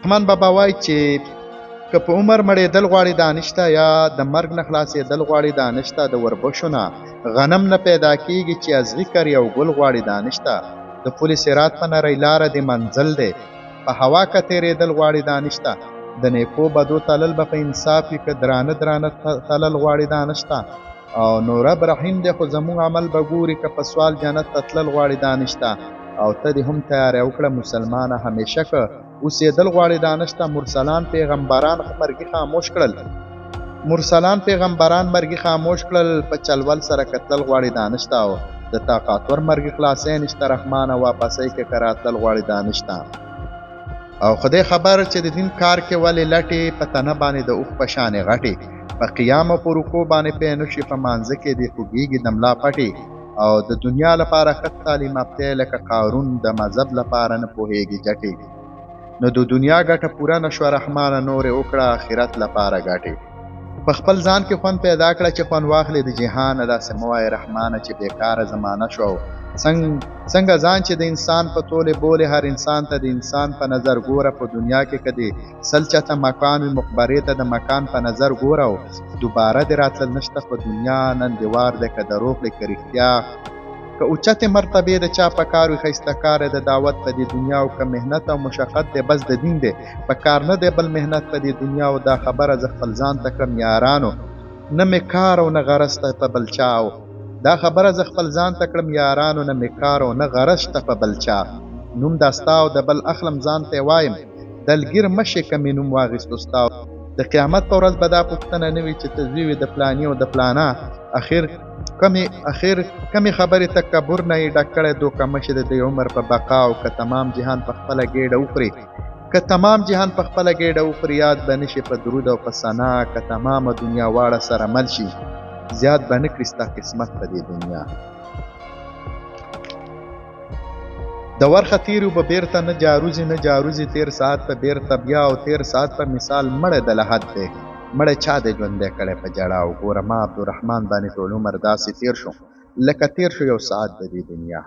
رحمان بابا وایي چې که په عمر مړېدل غواړي دا نشته، یا د مرګ نه خلاصېدل غواړي دا نشته، د وربشو نه غنم نه پیدا کېږي چې ازغي کري او ګل غواړي دا نشته، د پل صراط په نرۍ لاره دې منزل دی په هوا که تېرېدل غواړي دا نشته، د نیکو بدو تلل به په انصاف وي که درانه درانه تلل غواړي دا نشته، او نو رب رحیم دی خو زموږ عمل به ګوري که په سوال جنت ته تلل غواړي دا نشته، او ته دې هم تیاری وکړه مسلمانه همیشه که اوسېدل غواړي دا نشته. مرسلان پیغمبران مرګي خاموش کړل، مرسلان پیغمبران مرګي خاموش کړل، په چلول سره کتل غواړي دا نشته، او د طاقتور مرګي خلاصی نشته رحمانه واپسۍ کې که راتلل غواړي دا نشته. او خدای خبر چې د دین کار کې ولې لټې په تنه باندې د اوښ په شانې غټې، په قیام او په رکوع باندې پې نشي، په مانځه کې دې خوږېږي د ملا پټې، او د دنیا لپاره ښه تعلیم یافته لکه قارون د مذهب لپاره نه پوهېږي جټې، نو د دنیا ګټه پوره نشوه رحمانه نورې وکړه آخرت لپاره ګټې. په خپل ځان کې خوند پیدا کړه چې خوند واخلې د جهانه، داسې مه وایه رحمانه چې بېکاره زمانه شوه، او څنګه ځان چې د انسان په تولې بولې، هر انسان ته د انسان په نظر ګوره، په دنیا کې که دې 100 چته مکان وي مقبرې ته د مکان په نظر ګوره، او دوباره دې راتلل نشته په دنیا، نن دې وار دی که دروغ دی که رښتیا، که اوچتې مرتبې د چا په کار وي ښایسته کار دی د دعوت په دې دنیا، او که محنت او مشقت دی بس د دین دی په کار نه دی بل محنت په دې دنیا، او دا خبره زه خپل ځان ته کړم یارانو نه مې کار او نه غرض ته په بل چا، او دا خبره زه خپل ځان ته کړم یارانو نه مې کار او نه غرض شته په بل چا، نوم دا ستا او د بل اخلم ځان ته وایم دلګیر مشې که مې نوم واخیستو ستا، د قیامت په ورځ به دا پوښتنه نه وي چې ته زوی وې د پلاني او د پلانا، اخر کمې خبرې تکبر نه یې ډک کړی دوکه مشې د دې عمر په بقا، او که تمام جهان په خپله ګېډه وخوري، که تمام جهان په خپله ګېډه وخوري یاد به نشي په درود او په ثنا، که تمامه دنیا واړه سره مل شي زیات به نه کړي ستا قسمت په دې دنیا. د ورخه تېرو به بېرته نه جاروزي نه جاروزي، تېر ساعت به بېرته بیا او تېر ساعت په مثال مړی د لحد دی، مړی چا دی ژوندی کړی په ژړا، او ګوره ما عبدالرحمن باندې ټول عمر داسې تېر شو لکه تېر شو یو ساعت د دې دنیا.